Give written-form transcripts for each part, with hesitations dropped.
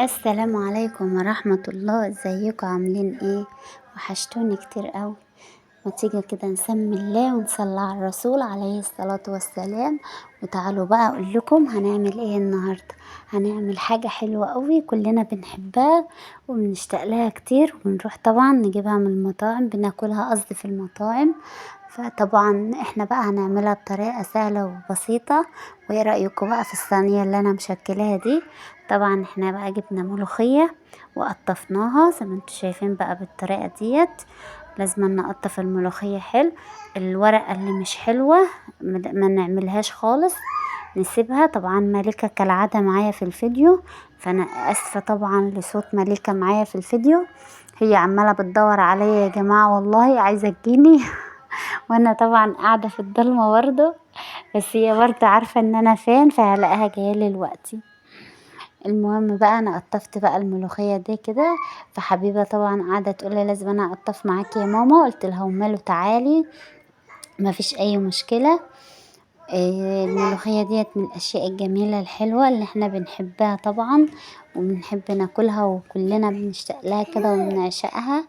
السلام عليكم ورحمة الله. ازيكم عاملين ايه؟ وحشتوني كتير قوي. ما تيجي كده نسمي الله ونصلي على الرسول عليه الصلاة والسلام. وتعالوا بقى اقول لكم هنعمل ايه النهاردة. هنعمل حاجة حلوة قوي كلنا بنحبها وبنشتاق لها كتير، وبنروح طبعا نجيبها من المطاعم، بناكلها قصدي في المطاعم. فطبعا احنا بقى هنعملها بطريقة سهلة وبسيطة. وايه رأيكم بقى في الصينية اللي انا مشكلاها دي؟ طبعا احنا بقى جبنا ملوخية وقطفناها زي ما انتم شايفين بقى بالطريقة ديت. لازم نقطف الملوخية حلو. الورقة اللي مش حلوة ما نعملهاش خالص، نسيبها. طبعا ملكة كالعادة معايا في الفيديو، فانا اسفة طبعا لصوت ملكة معايا في الفيديو، هي عمالة بتدور عليا يا جماعة، والله عايزة تجيني وانا طبعا قاعدة في الضلمة برضه، بس هي برضه عارفة ان انا فين، فهلاقيها جاية لي دلوقتي. المهم بقى انا قطفت بقى الملوخية دي كده، فحبيبة طبعا قاعدة تقول لي لازم انا اقطف معاكي يا ماما. قلت لها وماله، تعالي ما فيش اي مشكلة. الملوخية ديت من الاشياء الجميلة الحلوة اللي احنا بنحبها طبعا، وبنحب ناكلها وكلنا بنشتاق لها كده وبنعشقها.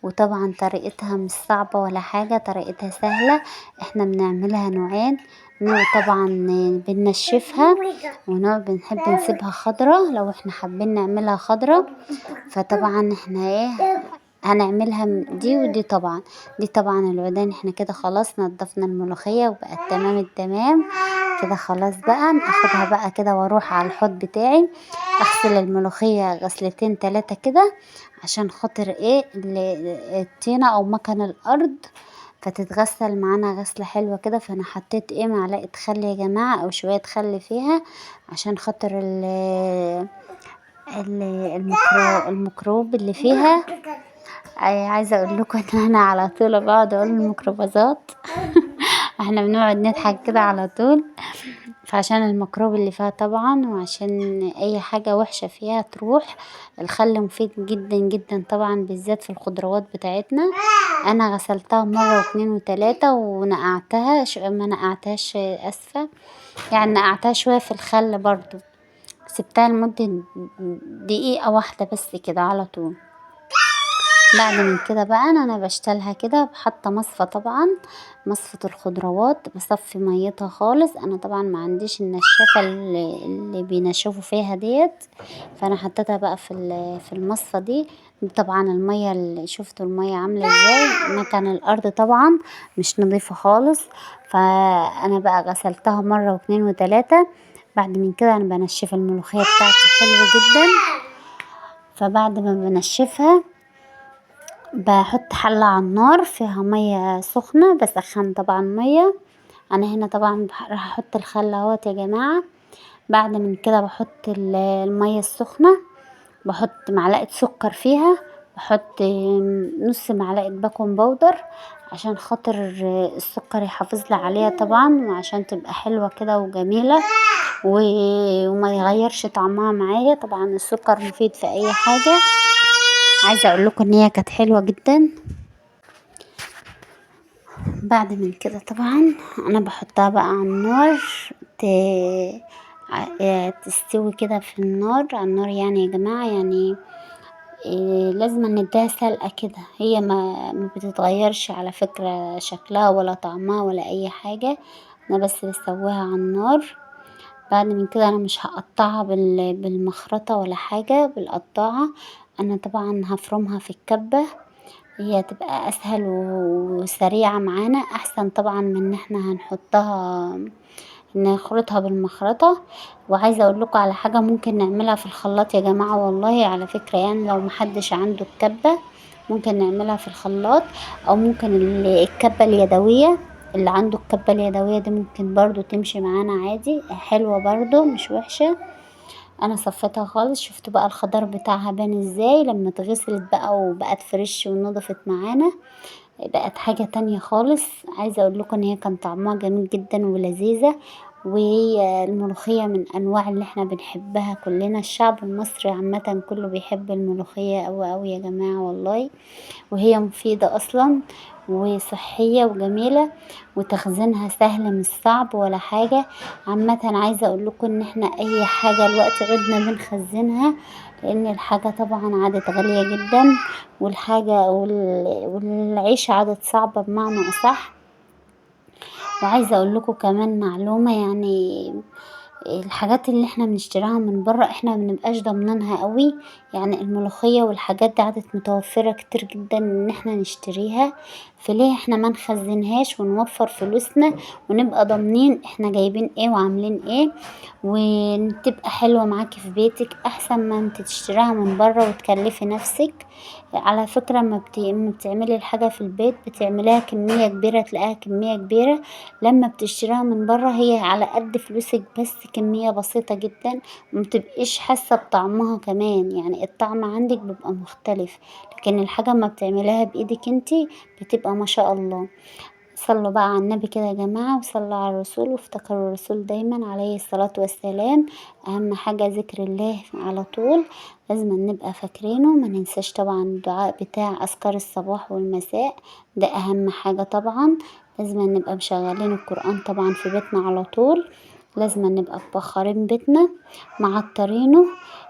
وطبعا طريقتها مش صعبة ولا حاجة، طريقتها سهلة. احنا بنعملها نوعين، نوع طبعا بننشفها، ونوع بنحب نسيبها خضرة لو احنا حابين نعملها خضرة. فطبعا احنا ايه هنعملها دي ودي. طبعا دي طبعا العيدان. احنا كده خلاص نضفنا الملوخية وبقت تمام التمام كده. خلاص بقى ناخدها بقى كده واروح على الحوض بتاعي اغسل الملوخية غسلتين تلاتة كده، عشان خاطر ايه الطينة او مكان الارض، فتتغسل معانا غسلة حلوة كده. فانا حطيت ايه معلقة خل يا جماعة او شوية خل فيها، عشان خاطر الميكروب اللي فيها. عايزة اقول لكم ان انا على طول بقعد اقول الميكروبازات احنا بنقعد نضحك كده على طول، فعشان الميكروب اللي فيها طبعا، وعشان اي حاجة وحشة فيها تروح. الخل مفيد جدا جدا طبعا، بالذات في الخضروات بتاعتنا. انا غسلتها مرة واتنين وتلاتة ونقعتها، ما نقعتهاش اسفة، يعني نقعتها شوية في الخل برضو، سبتها لمدة دقيقة واحدة بس كده على طول. بعد من كده بقى انا بشتلها كده، بحط مصفى طبعا، مصفى الخضروات، بصفي ميتها خالص. انا طبعا ما عنديش النشافة اللي بينشفوا فيها ديت، فانا حطيتها بقى في المصفى دي. طبعا المية اللي شفتوا المية عاملة ازاي، مكان الارض طبعا مش نظيفة خالص، فانا بقى غسلتها مرة واتنين وتلاتة. بعد من كده انا بنشف الملوخية بتاعتي حلو جدا. فبعد ما بنشفها بحط حلة على النار فيها مية سخنة، بسخن طبعا مية. انا هنا طبعا راح احط الخل اهوت يا جماعة. بعد من كده بحط المية السخنة، بحط معلقة سكر فيها، بحط نص معلقة baking powder عشان خاطر السكر يحافظ لي عليها طبعا، وعشان تبقى حلوة كده وجميلة وما يغيرش طعمها معايا. طبعا السكر مفيد في اي حاجة. عايزة اقول لكم ان هي كانت حلوة جدا. بعد من كده طبعا انا بحطها بقى على النار تستوي كده في النار، على النار يعني يا جماعة، لازم نديها سلقة كده، هي ما بتتغيرش على فكرة شكلها ولا طعمها ولا اي حاجة، انا بس بسويها على النار. بعد من كده انا مش هقطعها بالمخرطة ولا حاجة، بالقطاعة، انا طبعا هفرمها في الكبة، هي تبقى اسهل وسريعة معانا، احسن طبعا من ان احنا نخرطها بالمخرطة. وعايزة اقول لكم على حاجة ممكن نعملها في الخلاط يا جماعة، والله على فكرة لو محدش عنده الكبة ممكن نعملها في الخلاط، او ممكن الكبة اليدوية، اللي عنده الكبة اليدوية دي ممكن برضو تمشي معانا عادي، حلوة برضو مش وحشة. انا صفيتها خالص، شفتوا بقى الخضار بتاعها بان ازاي لما اتغسلت بقى وبقت فريش ونضفت معانا، بقت حاجة تانية خالص. عايزة اقول لكم ان هي كان طعمها جميل جدا ولذيذة، وهي الملوخية من انواع اللي احنا بنحبها كلنا، الشعب المصري عامة كله بيحب الملوخية قوي قوي يا جماعة والله. وهي مفيدة اصلا وصحية وجميلة، وتخزينها سهل مش صعب ولا حاجة. عامة عايزة اقول لكم ان احنا اي حاجة الوقت عدنا بنخزنها، لان الحاجة طبعا عادت غالية جدا، والحاجة والعيش عادت صعبة بمعنى اصح. وعايزة اقول لكم كمان معلومة، الحاجات اللي احنا بنشتريها من بره احنا ما بنبقاش ضامنينها قوي، الملوخية والحاجات دي عادت متوفرة كتير جدا ان احنا نشتريها، فليه احنا ما نخزنهاش ونوفر فلوسنا ونبقى ضامنين احنا جايبين ايه وعاملين ايه، وتبقى حلوة معاكي في بيتك احسن ما انت تشتريها من بره وتكلفي نفسك. على فكرة ما بتعملي الحاجة في البيت بتعمليها كمية كبيرة، تلاقيها كمية كبيرة، لما بتشتريها من بره هي على قد فلوسك بس كمية بسيطة جدا، ومتبقيش حاسة بطعمها كمان، الطعم عندك بيبقى مختلف، لكن الحاجة ما بتعمليها بايدك انتي بتبقى ما شاء الله. صلوا بقى على النبي كده يا جماعة، وصلوا على الرسول، وافتكروا الرسول دايما عليه الصلاة والسلام. اهم حاجة ذكر الله على طول، لازم نبقى فاكرينه، ما ننساش طبعا الدعاء بتاع اذكار الصباح والمساء، ده اهم حاجة طبعا. لازم نبقى مشغلين القرآن طبعا في بيتنا على طول، لازم نبقى مبخرين بيتنا معطرينه،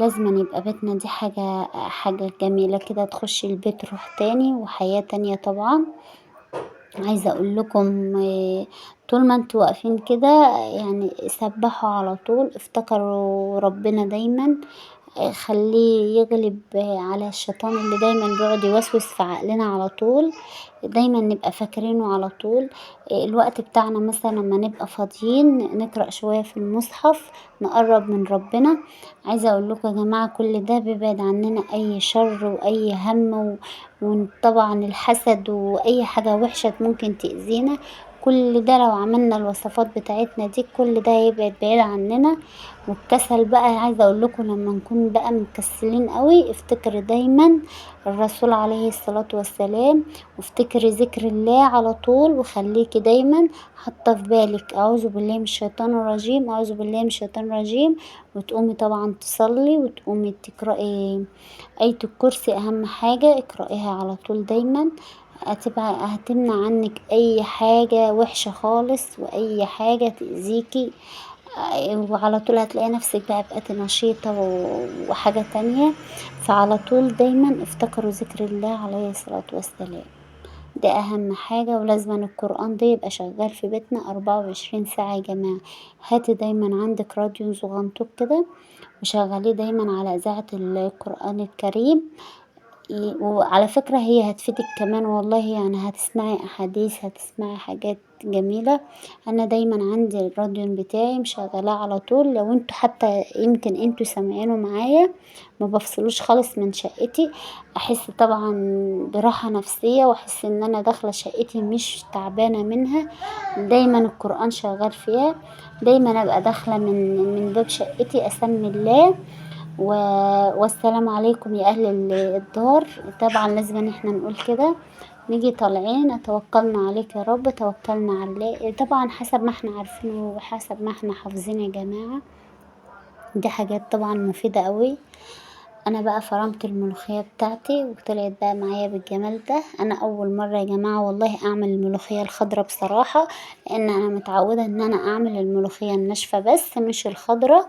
لازم يبقى بيتنا دي حاجة جميلة كده، تخش البيت روح تاني وحياة تانية طبعا. عايزة اقول لكم طول ما انتوا واقفين كده سبحوا على طول، افتكروا ربنا دايما، خليه يغلب على الشيطان اللي دايما بيقعد يوسوس في عقلنا على طول، دايما نبقى فاكرينه على طول. الوقت بتاعنا مثلا لما نبقى فاضيين نقرأ شوية في المصحف، نقرب من ربنا. عايزة اقول لكم يا جماعة كل ده بيبعد عننا اي شر واي هم وطبعا الحسد واي حاجة وحشة ممكن تأذينا، كل ده لو عملنا الوصفات بتاعتنا دي كل ده هيبعد بعيد عننا. والكسل بقى عايزه اقول لكم لما نكون بقى مكسلين قوي افتكر دايما الرسول عليه الصلاه والسلام، وافتكري ذكر الله على طول، وخليكي دايما حاطه في بالك اعوذ بالله من الشيطان الرجيم، اعوذ بالله من الشيطان الرجيم، وتقومي طبعا تصلي وتقومي تقراي ايه الكرسي، اهم حاجه اقرايها على طول دايما، هتمنع عنك اي حاجه وحشه خالص واي حاجه تاذيكي، وعلى طول هتلاقي نفسك بقى بقت نشيطه وحاجه تانية. فعلى طول دايما افتكروا ذكر الله عليه الصلاه والسلام، ده اهم حاجه. ولازم القران ده يبقى شغال في بيتنا 24 ساعه يا جماعه. هاتي دايما عندك راديو صغنطوط كده وشغليه دايما على اذاعه القران الكريم، وعلى فكرة هي هتفيدك كمان والله، هتسمعي احاديث، هتسمعي حاجات جميلة. انا دايما عندي الراديو بتاعي مشغلاه على طول، لو انتوا حتى يمكن انتوا سامعينه معايا ما بفصلوش خالص من شقتي، احس طبعا براحة نفسية واحس ان انا داخلة شقتي مش تعبانة منها، دايما القرآن شغال فيها، دايما ابقى داخلة من باب شقتي اسمي الله والسلام عليكم يا اهل الدار، طبعا لازم ان احنا نقول كده. نيجي طالعين توكلنا عليك يا رب، توكلنا على الله، طبعا حسب ما احنا عارفين وحسب ما احنا حافظين يا جماعة. دي حاجات طبعا مفيدة قوي. انا بقى فرمت الملوخية بتاعتي وطلعت بقى معايا بالجمال ده. انا اول مرة يا جماعة والله اعمل الملوخية الخضرة بصراحة، لان انا متعودة ان انا اعمل الملوخية الناشفة بس مش الخضرة.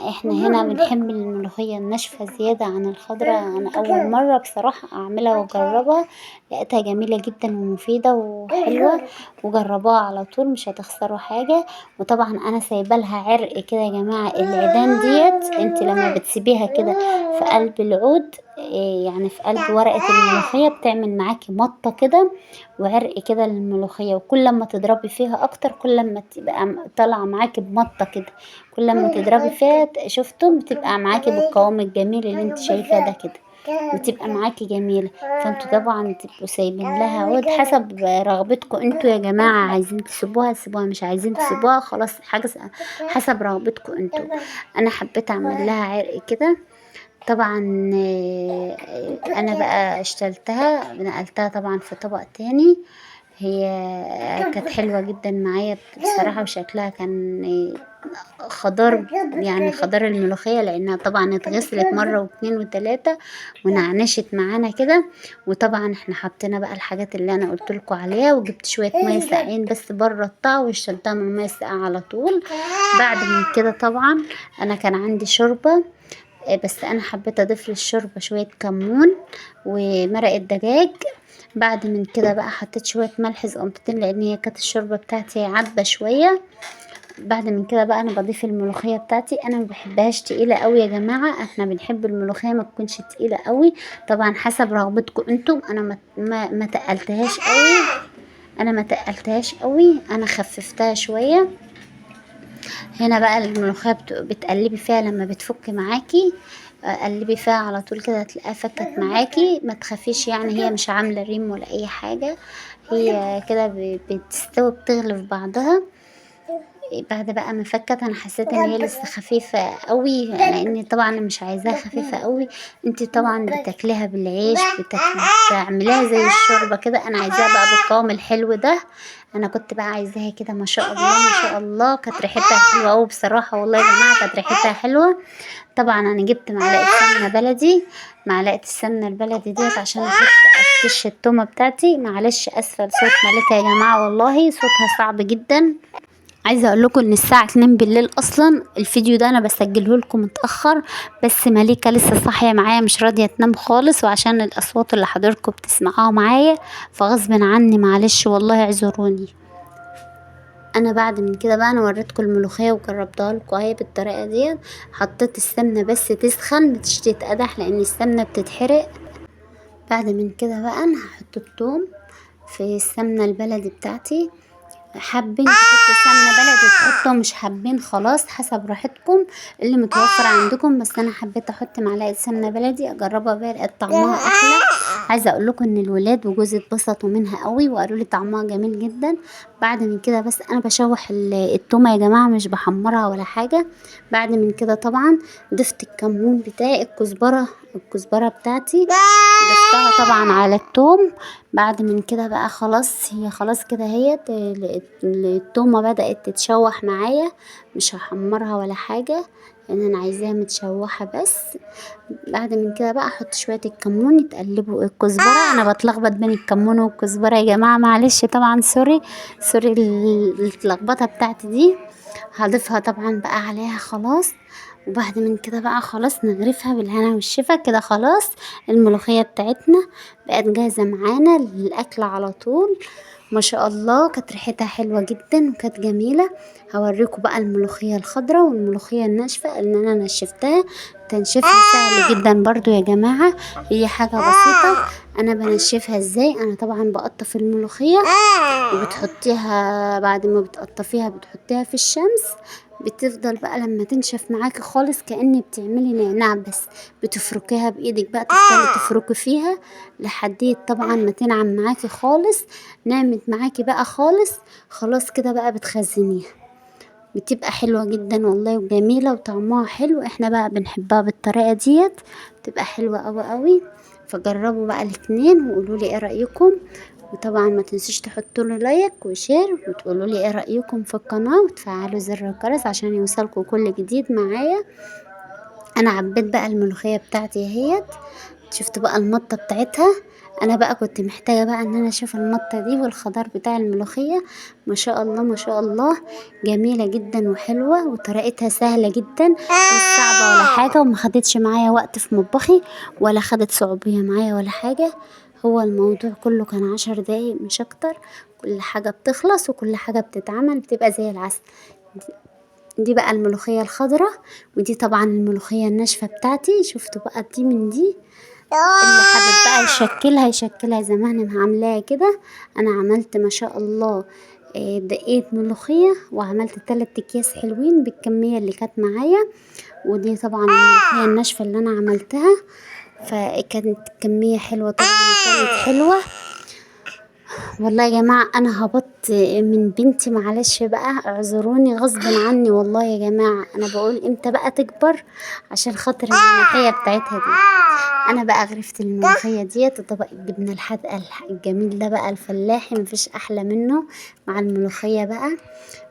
احنا هنا بنحب الملوخية الناشفة زيادة عن الخضرة. انا اول مرة بصراحة اعملها واجربها، لقيتها جميلة جدا ومفيدة وحلوة، وجربوها على طول مش هتخسروا حاجة. وطبعا انا سايبه لها عرق كده يا جماعة، العيدان ديت انت لما بتسيبيها كده في قلب العود، يعني في قلب ورقة الملوخية، بتعمل معاكي مطة كده وعرق كده للملوخية، وكل ما تضربي فيها اكتر كل ما تبقى طالعة معاكي بمطة كده، كل ما تضربي فيها شفتم بتبقى معاكي بالقوام الجميل اللي انت شايفاه ده كده، بتبقى معاكي جميلة. فانتوا طبعا تبقوا سايبين لها عود حسب رغبتكم انتوا يا جماعة، عايزين تسيبوها سيبوها، مش عايزين تسيبوها خلاص، حاجة حسب رغبتكم انتوا. انا حبيت اعمل لها عرق كده. طبعا انا بقى اشتلتها نقلتها طبعا في طبق تاني. هي كانت حلوة جدا معايا بصراحة، وشكلها كان خضار، يعني خضار الملوخية، لانها طبعا اتغسلت مرة واتنين وتلاتة ونعنشت معانا كده. وطبعا احنا حطينا بقى الحاجات اللي انا قلت لكم عليها، وجبت شوية مية ساقعين بس بردتها وشلتها من المية الساقعه على طول. بعد من كده طبعا انا كان عندي شوربة، بس انا حبيت اضيف للشوربه شوية كمون ومرقه دجاج. بعد من كده بقى حطيت شوية ملح زقمتين، لان هي كانت الشوربة بتاعتي عذبه شوية. بعد من كده بقى انا بضيف الملوخية بتاعتي. انا ما بحبهاش تقيلة قوي يا جماعة، احنا بنحب الملوخية ما تكونش تقيلة قوي، طبعا حسب رغبتكم انتم. انا ما تقلتهاش قوي، انا ما تقلتهاش قوي، انا خففتها شوية. هنا بقى الملوخية بتقلبي فيها لما بتفك معاكي، قلبي فيها على طول كده هتلاقيها فكت معاكي، ما تخافيش، يعني هي مش عامله ريم ولا اي حاجة، هي كده بتستوي بتغلي في بعضها. بعد بقى ما فكت انا حسيت ان هي لسه خفيفة قوي، لان طبعا مش عايزاها خفيفة قوي. انت طبعا بتاكليها بالعيش، بتعمليها زي الشوربة كده. انا عايزاها بقى بالقوام الحلو ده، انا كنت بقى عايزاها كده ما شاء الله ما شاء الله. كانت ريحتها حلوة قوي بصراحة، والله يا جماعة كانت ريحتها حلوة. طبعا انا جبت معلقه سمنه بلدي، معلقه السمنة البلدي ديت عشان احط افتش التومه بتاعتي. معلش اسفه لصوت ملكه يا جماعة، والله صوتها صعب جدا. عايزه اقول لكم ان الساعة 2 بالليل اصلا الفيديو ده انا بسجله لكم متاخر، بس مليكة لسه صاحية معايا مش راضية تنام خالص، وعشان الاصوات اللي حضراتكم بتسمعوها معايا فغصب عني، معلش والله اعذروني. انا بعد من كده بقى انا وريتكم الملوخية وجربتها لكم اهي بالطريقة دي. حطيت السمنة بس تسخن، مش تتقدح لان السمنة بتتحرق. بعد من كده بقى انا هحط الثوم في السمنة البلدي بتاعتي. حابين تحطوا سمنه بلدي تحطوا، مش حابين خلاص حسب راحتكم اللي متوفر عندكم، بس انا حبيت احط معلقه سمنه بلدي اجربها بقى، لقيت طعمها احلى. عايزه اقول لكم ان الولاد وجوزي اتبسطوا منها قوي وقالوا لي طعمها جميل جدا. بعد من كده بس انا بشوح التومه يا جماعة، مش بحمرها ولا حاجة. بعد من كده طبعا ضفت الكمون بتاعي، الكزبره بتاعتي ضفتها طبعا على التوم. بعد من كده بقى خلاص هي خلاص كده اهيت التومه بدات تتشوح معايا، مش هحمرها ولا حاجة لان انا عايزاها متشوحه بس. بعد من كده بقى احط شوية الكمون يتقلبوا الكزبره. انا بتلخبط بين الكمون والكزبره يا جماعة، معلش طبعا sorry sorry اللخبطة بتاعتي دي. هضيفها طبعا بقى عليها خلاص. وبعد من كده بقى خلاص نغرفها بالهنا والشفا كده. خلاص الملوخية بتاعتنا بقت جاهزة معانا للاكل على طول. ما شاء الله كانت ريحتها حلوة جدا وكانت جميلة. هوريكم بقى الملوخية الخضراء والملوخيه الناشفه اللي انا نشفتها. تنشيفها سهل جدا برضو يا جماعة، هي حاجة بسيطة. انا بنشفها ازاي؟ انا طبعا بقطف الملوخية وبتحطيها، بعد ما بتقطفيها بتحطيها في الشمس، بتفضل بقى لما تنشف معاكي خالص كأن بتعملي نعناع، بس بتفركيها بايدك بقى، تفضلي تفركي فيها لحد طبعا ما تنعم معاكي خالص. نعمت معاكي بقى خالص خلاص كده بقى بتخزنيها، بتبقى حلوة جدا والله وجميلة وطعمها حلو. احنا بقى بنحبها بالطريقة ديت، بتبقى حلوة قوي قوي. فجربوا بقى الاتنين وقولوا لي ايه رأيكم. وطبعا ما تنسوش تحطوا لي like و share وتقولوا لي ايه رأيكم في القناة، وتفعلوا زر الجرس عشان يوصلكم كل جديد معايا. انا عبيت بقى الملوخية بتاعتي اهيت، شفتوا بقى المطة بتاعتها. انا بقى كنت محتاجة بقى ان انا اشوف المطة دي والخضار بتاع الملوخية. ما شاء الله ما شاء الله جميلة جدا وحلوة، وطريقتها سهلة جدا مش صعبة ولا حاجة، وما خدتش معايا وقت في مطبخي ولا خدت صعوبية معايا ولا حاجة. هو الموضوع كله كان 10 دقايق مش اكتر. كل حاجة بتخلص وكل حاجة بتتعمل بتبقى زي العسل. دي بقى الملوخية الخضراء، ودي طبعا الملوخية الناشفة بتاعتي. شفتوا بقى دي من دي، اللي حابب بقى يشكلها يشكلها زي ما انا عاملاها كده. انا عملت ما شاء الله دقيت ملوخية وعملت 3 اكياس حلوين بالكمية اللي كانت معايا. ودي طبعا الملوخية الناشفة اللي انا عملتها، فكانت كمية حلوة طبعا كانت حلوة. والله يا جماعة انا هبطت من بنتي، معلش بقى اعذروني غصب عني والله يا جماعة. انا بقول امتى بقى تكبر عشان خاطر الملوخية بتاعتها دي. انا بقى غرفت الملوخية ديت وطبق الجبنة الحادقه الجميل ده بقى الفلاحي مفيش احلى منه مع الملوخية بقى.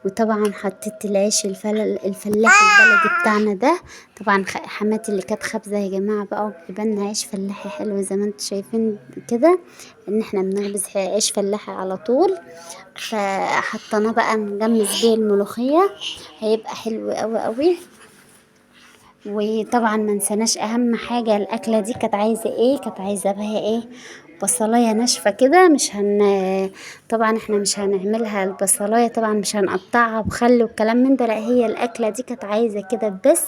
وطبعا حطيت العيش الفلاحي البلدي بتاعنا ده. طبعا حماتي اللي كانت خابزه يا جماعة بقى وجبنا عيش فلاحي حلو زي ما انتم شايفين كده، ان احنا بنخبز عيش فلاحي على طول. فحطيناه بقى نغمس بيه الملوخية، هيبقى حلو قوي قوي. وطبعا ما نسناش اهم حاجة الاكلة دي كانت عايزه ايه، كانت عايزه بها ايه، بصلايه ناشفة كده. مش هن طبعا احنا مش هنعملها البصلايه، طبعا مش هنقطعها بخل والكلام من ده، لا هي الاكلة دي كانت عايزه كده بس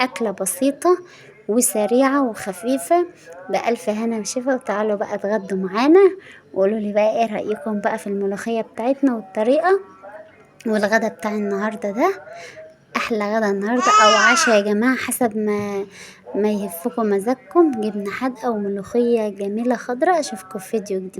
اكله بسيطة وسريعة وخفيفة. بألف هنا وشفا. وتعالوا بقى اتغدوا معانا وقولوا لي بقى ايه رأيكم بقى في الملوخية بتاعتنا والطريقة والغدا بتاع النهارده ده. احلى غدا النهارده او عشاء يا جماعة حسب ما يهفكم مزاجكم. جبنه حادقه وملوخيه جميلة خضراء. اشوفكم في فيديو جديد.